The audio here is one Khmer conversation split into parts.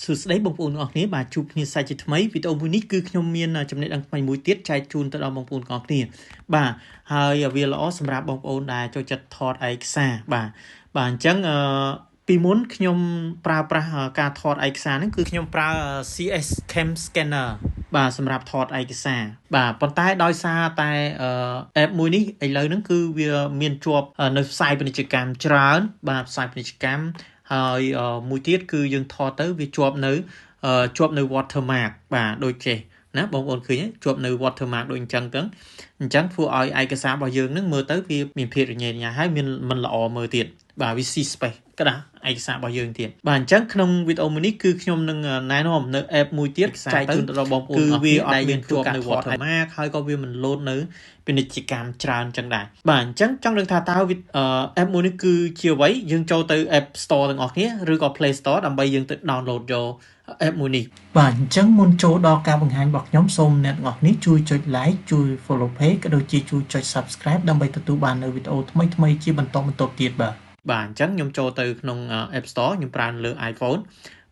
សួស្តីបងប្អូនទាំងអស់គ្នាបាទជួបគ្នាសាជាថ្មីវីដេអូមួយនេះគឺខ្ញុំមានចំណេះដឹងថ្មីមួយទៀតចែកជូនទៅដល់បងប្អូនទាំងអស់គ្នាបាទហើយវាល្អសម្រាប់បងប្អូនដែលចូលចិត្តថតឯកសារបាទបាទអញ្ចឹងពីមុនខ្ញុំប្រើប្រាស់ការថតឯកសារហ្នឹងគឺខ្ញុំប្រើ CS Cam Scanner បាទសម្រាប់ថតឯកសារបាទប៉ុន្តែដោយសារតែ app មួយនេះឥឡូវហ្នឹងគឺវាមានជាប់នៅផ្សាយពាណិជ្ជកម្មច្រើនបាទផ្សាយពាណិជ្ជកម្មហើយមួយទៀតគឺយើងថតទៅវាជាប់នៅ watermark បាទដូចចេះណាបងប្អូនឃើញជាប់នៅ watermark ដូចអញ្ចឹងទៅអញ្ចឹងធ្វើឲ្យឯកសាររបស់យើងនឹងមើលទៅវាមានភាពរញ៉េរញ៉ៃហើយមានមិនល្អមើលទៀតបាទវាស៊ី space ក្តាស់ឯកសាររបស់យើងទៀតបាទអញ្ចឹងក្នុងវីដេអូមួយនេះគឺខ្ញុំនឹងណែនាំនៅ app មួយទៀតចែកជូនទៅដល់បងប្អូនគឺវាអត់មានជាប់នៅ watermark ហើយក៏វាមិនលោតនៅពាណិជ្ជកម្មច្រើនចឹងដែរបាទអញ្ចឹងចង់ដឹងថាតើ app មួយនេះគឺជាអ្វីយើងចូលទៅ App Store ទាំងអស់គ្នាឬក៏ Play Store ដើម្បីយើងទៅ download យក app មួយនេះបាទអញ្ចឹងមុនចូលដល់ការបង្ហាញរបស់ខ្ញុំសូមអ្នកទាំងអស់គ្នាជួយចុច like ជួយ follow page ក៏ដូចជាជួយចុច subscribe ដើម្បីទទួលបាននូវវីដេអូថ្មីៗជាបន្តបន្ទាប់ទៀតបាទ បាទអញ្ចឹងខ្ញុំចូលទៅក្នុង App Store ខ្ញុំប្រើលើ iPhone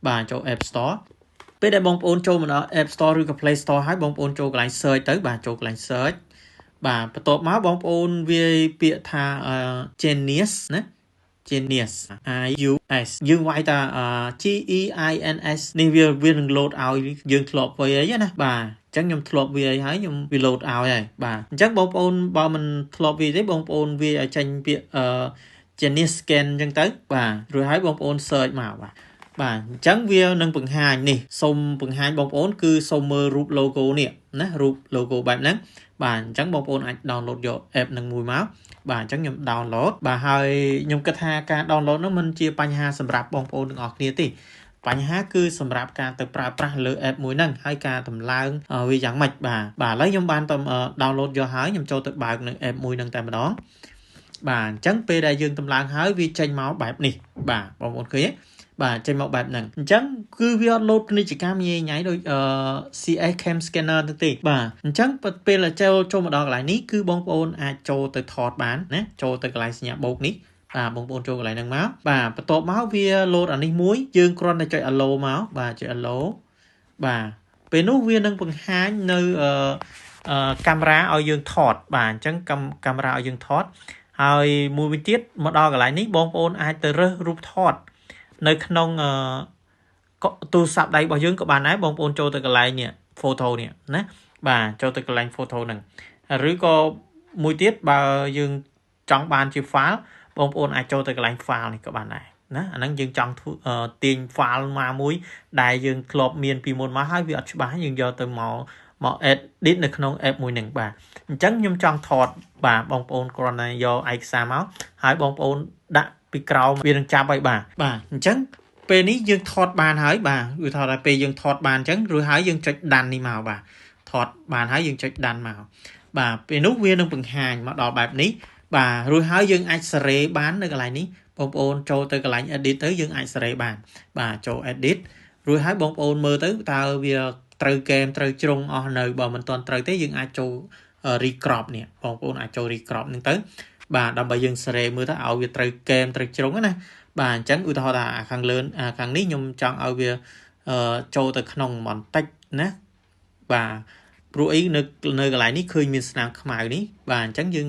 បាទចូល App Store ពេលដែលបងប្អូនចូលមកដល់ App Store ឬក៏ Play Store ហើយបងប្អូនចូលកន្លែង search ទៅបាទចូលកន្លែង search បាទបន្ទាប់មកបងប្អូនវាយពាក្យថា Genius ណា Genius I U S យើងវាយតា G E I N S នេះវាវានឹង load ឲ្យយើងធ្លាប់វាយអីណាបាទអញ្ចឹងខ្ញុំធ្លាប់វាយហើយខ្ញុំវា load ឲ្យហើយបាទអញ្ចឹងបងប្អូនបើមិនធ្លាប់វាយទេបងប្អូនវាយឲ្យចេញពាក្យអឺ Genius Scan អញ្ចឹងទៅបាទរួចហើយបងប្អូន search មកបាទបាទអញ្ចឹងវានឹងបង្ហាញនេះសូមបង្ហាញបងប្អូនគឺសូមមើលរូប logo នេះណារូប logo បែបហ្នឹងបាទអញ្ចឹងបងប្អូនអាច download យក app នឹងមួយមកបាទអញ្ចឹងខ្ញុំ download បាទហើយខ្ញុំគិតថាការ download នោះមិនជាបញ្ហាសម្រាប់បងប្អូនទាំងអស់គ្នាទេបញ្ហាគឺសម្រាប់ការទៅប្រើប្រាស់លើ app មួយហ្នឹងហើយការតម្លើងវាយ៉ាងម៉េចបាទបាទឥឡូវខ្ញុំបានទៅ download យកហើយខ្ញុំចូលទៅបើកនៅ app មួយហ្នឹងតែម្ដងបាទអញ្ចឹងពេលដែលយើងតម្លើងហើយវាចេញមកបែបនេះបាទបងប្អូនឃើញទេបាទចេញមកបែបហ្នឹងអញ្ចឹងគឺវាអត់លោតពាណិជ្ជកម្មញ៉ៃញ៉ៃដូចអឺ CS Cam Scanner ទៅទេបាទអញ្ចឹងពេលចូលចូលមកដល់កន្លែងនេះគឺបងប្អូនអាចចូលទៅថតបានណាចូលទៅកន្លែងសញ្ញាបូកនេះបាទបងប្អូនចូលកន្លែងហ្នឹងមកបាទបន្ទាប់មកវាលោតអានេះមួយយើងគ្រាន់តែចុច allow មកបាទចុច allow បាទពេលនោះវានឹងបង្ហាញនៅអឺកាមេរ៉ាឲ្យយើងថតបាទអញ្ចឹងកាមេរ៉ាឲ្យយើងថតហើយមួយវិញទៀតមកដល់កន្លែងនេះបងប្អូនអាចទៅរើសរូបថតនៅក្នុងទូរស័ព្ទដៃរបស់យើងក៏បានដែរបងប្អូនចូលទៅកន្លែងនេះ photo នេះណាបាទចូលទៅកន្លែង photo ហ្នឹងឬក៏មួយទៀតបើយើងចង់បានជា file បងប្អូនអាចចូលទៅកន្លែង file នេះក៏បានដែរណាអាហ្នឹងយើងចង់ធ្វើទាញ file មកមួយដែលយើងធ្លាប់មានពីមុនមកហើយវាអត់ច្បាស់យើងយកទៅមកមក edit នៅក្នុង app មួយហ្នឹងបាទអញ្ចឹងខ្ញុំចង់ថតបាទបងប្អូនគ្រាន់តែយកឯកសារមកហើយបងប្អូនដាក់ពីក្រោមវានឹងចាប់ឲ្យបាទបាទអញ្ចឹងពេលនេះយើងថតបានហើយបាទគឺថតដល់ពេលយើងថតបានអញ្ចឹងរួចហើយយើងចុច done នេះមកបាទថតបានហើយយើងចុច done មកបាទពេលនោះវានឹងបង្ហាញមកដល់បែបនេះបាទរួចហើយយើងអាចសេរីបាននៅកន្លែងនេះបងប្អូនចូលទៅកន្លែង edit ទៅយើងអាចសេរីបានបាទចូល edit រួចហើយបងប្អូនមើលទៅតើវាត្រូវគែមត្រូវជ្រុងអស់នៅបើមិនទាន់ត្រូវទេយើងអាចចូល recrop នេះបងប្អូនអាចចូល recrop ហ្នឹងទៅបាទដើម្បីយើងសេរីមើលទៅឲ្យវាត្រូវគែមត្រូវជ្រុងណាបាទអញ្ចឹងឧទាហរណ៍ថាខាងលើខាងនេះខ្ញុំចង់ឲ្យវាចូលទៅក្នុងបន្តិចណាបាទព្រោះអីនៅនៅកន្លែងនេះឃើញមានស្នាមខ្មៅនេះបាទអញ្ចឹងយើង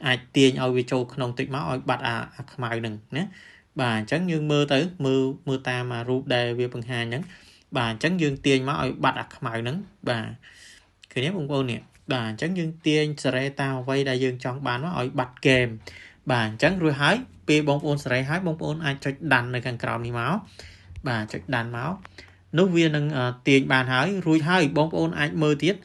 អាចទាញឲ្យវាចូលក្នុងតិចមកឲ្យបាត់អាខ្មៅហ្នឹងណាបាទអញ្ចឹងយើងមើលទៅមើលមើលតាមអារូបដែលវាបង្ហាញហ្នឹងបាទអញ្ចឹងយើងទាញមកឲ្យបាត់អាខ្មៅហ្នឹងបាទឃើញទេបងប្អូននេះបាទអញ្ចឹងយើងទាញសេរីតាមអ្វីដែលយើងចង់បានមកឲ្យបាត់គែមបាទអញ្ចឹងរួចហើយពេលបងប្អូនសេរីហើយបងប្អូនអាចចុច done នៅខាងក្រោមនេះមកបាទចុច done មកនោះវានឹងទាញបានហើយរួចហើយបងប្អូនអាចមើលទៀត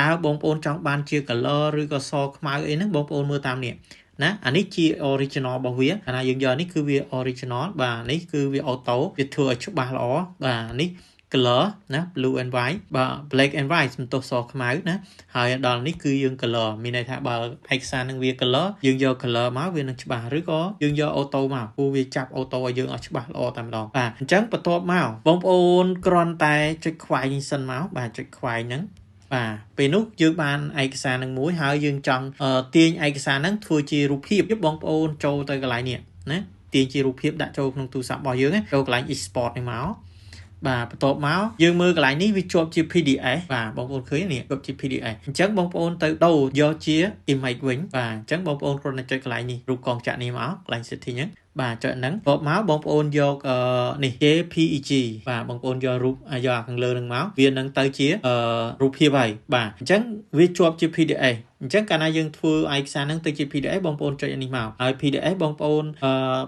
តើបងប្អូនចង់បានជា color ឬក៏សខ្មៅអីហ្នឹងបងប្អូនមើលតាមនេះណាអានេះជា original របស់វាអាណាយើងយកនេះគឺវា original បាទនេះគឺវា auto វាធ្វើឲ្យច្បាស់ល្អបាទនេះ color ណា blue and white បាទ black and white សំទោសសខ្មៅណាហើយដល់នេះគឺយើង color មានន័យថាបើឯកសារនឹងវា color យើងយក color មកវានឹងច្បាស់ឬក៏យើងយក auto មកព្រោះវាចាប់ auto ឲ្យយើងឲ្យច្បាស់ល្អតែម្ដងបាទអញ្ចឹងបន្ទាប់មកបងប្អូនគ្រាន់តែចុចខ្វែងនេះសិនមកបាទចុចខ្វែងហ្នឹងបាទពេលនោះយើងបានឯកសារនឹងមួយហើយយើងចង់ទាញឯកសារហ្នឹងធ្វើជារូបភាពបងប្អូនចូលទៅកន្លែងនេះណាទាញជារូបភាពដាក់ចូលក្នុងទូរស័ព្ទរបស់យើងចូលកន្លែង export នេះមក បាទបន្ទាប់មកយើងមើលកន្លែងនេះវាជាប់ជា PDF បាទបងប្អូនឃើញនេះជាប់ជា PDF អញ្ចឹងបងប្អូនទៅដូរយកជា image វិញបាទអញ្ចឹងបងប្អូនគ្រាន់តែចុចកន្លែងនេះរូបកងចក្រនេះមកកន្លែង setting ហ្នឹងបាទចុចហ្នឹងបន្ទាប់មកបងប្អូនយកនេះ JPEG បាទបងប្អូនយករូបយកខាងលើហ្នឹងមកវានឹងទៅជារូបភាពហើយបាទអញ្ចឹងវាជាប់ជា PDF អញ្ចឹងកាលណាយើងធ្វើឯកសារហ្នឹងទៅជា PDF បងប្អូនចុចនេះមកហើយ PDF បងប្អូន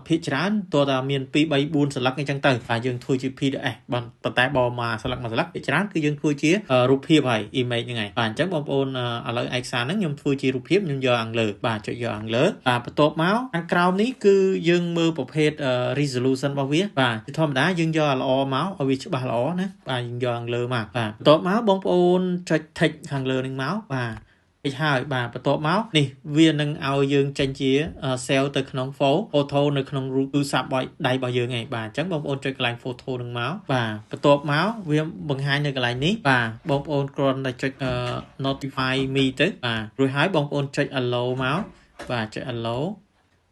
ភាគច្រើនតើតាមាន2 3 4សន្លឹកអញ្ចឹងទៅបាទយើងធ្វើជា PDF បាទប៉ុន្តែបើមកសន្លឹកមួយសន្លឹកភាគច្រើនគឺយើងធ្វើជារូបភាពហើយ image ហ្នឹងហើយបាទអញ្ចឹងបងប្អូនឥឡូវឯកសារហ្នឹងខ្ញុំធ្វើជារូបភាពខ្ញុំយកអង្គលើបាទចុចយកអង្គលើបាទបន្ទាប់មកខាងក្រោមនេះគឺយើងមើលប្រភេទ resolution របស់វាបាទជាធម្មតាយើងយកល្អមកឲ្យវាច្បាស់ល្អណាបាទយើងយកអង្គលើមកបាទបន្ទាប់មកបងប្អូនចុច tick ខាងលើហ្នឹងមកបាទហើយបាទបន្ទាប់មកនេះវានឹងឲ្យយើងចេញជា save ទៅក្នុង photo នៅក្នុងរូបទូរស័ព្ទដៃរបស់យើងឯងបាទអញ្ចឹងបងប្អូនចុចកន្លែង photo នឹងមកបាទបន្ទាប់មកវាបង្ហាញនៅកន្លែងនេះបាទបងប្អូនគ្រាន់តែចុច notify me ទៅបាទរួចហើយបងប្អូនចុច allow មកបាទចុច allow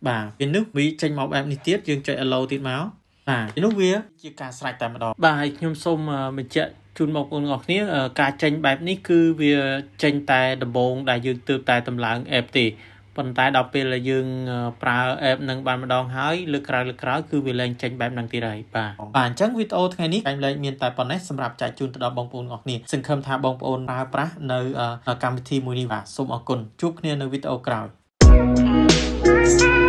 បាទពេលនេះវាចេញមកបែបនេះទៀតយើងចុច allow ទៀតមកបាទពេលនោះវាជាការស្រេចតែម្ដងបាទហើយខ្ញុំសូមបញ្ជាក់ជូនបងប្អូនទាំងអស់គ្នាការចេញបែបនេះគឺវាចេញតែដំបូងដែលយើងទើបតែតម្លើង app ទេប៉ុន្តែដល់ពេលដែលយើងប្រើ app នឹងបានម្ដងហើយលើកក្រោយលើកក្រោយគឺវាលែងចេញបែបហ្នឹងទៀតហើយបាទបាទអញ្ចឹងវីដេអូថ្ងៃនេះខ្ញុំលែងមានតែប៉ុណ្ណេះសម្រាប់ចែកជូនទៅដល់បងប្អូនទាំងអស់គ្នាសង្ឃឹមថាបងប្អូនប្រើប្រាស់នៅកម្មវិធីមួយនេះបាទសូមអរគុណជួបគ្នានៅវីដេអូក្រោយ។